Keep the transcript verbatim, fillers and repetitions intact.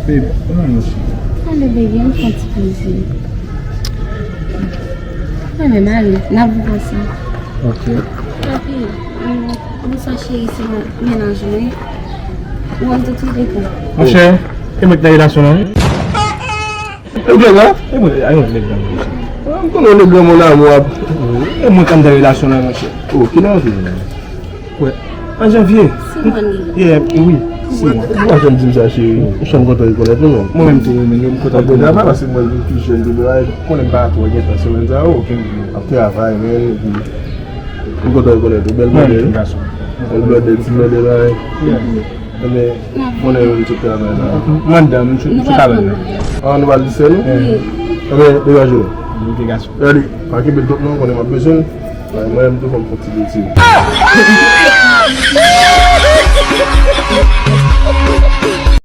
Babe, kòman nou se? Ale, baby, ann fè yon ti plezi. Mwen menm, ale, n ap viv ansanm. Ok. Papi, mm, bonswa cheri, se mennaj mwen. Ou wè m te twouve pou. Monchè, e mwen k nan relasyon an wi. E w nèg la? E mwen, a yon nèg la, monchè. M konnen w nèg granmoun la, mwen ap. E mwen k nan relasyon an, monchè. Oh, kilè w antre la? Kwè. An janvye. Simone. Yeah, wi. Simone. Ou pa janm di m sa, cheri. M sanm kontan rekonèt ou, menm. Mwen menm tou, mwen menm, m kontan rekonèt ou. Ap travay, paske mwen vin pi jèn, tou bagay. Konnen m pa twò gen tan, semèn sa yo. Ap travay, men, epi m kontan rekonèt ou. Bèl modèl. Bèl modèl, ti modèl, bagay. Yeah. Ebyen, konnen yo, m sot travay la. Mwen anndan, m sot, m sot travay la. Ah, nou pral di sè nou? Wi. Ebyen, degaje w. Ok, gason. Gade, pa kenbe l twòp non, konnen m ap bezwen l. Mwen menm tou, fò m fè ti betiz.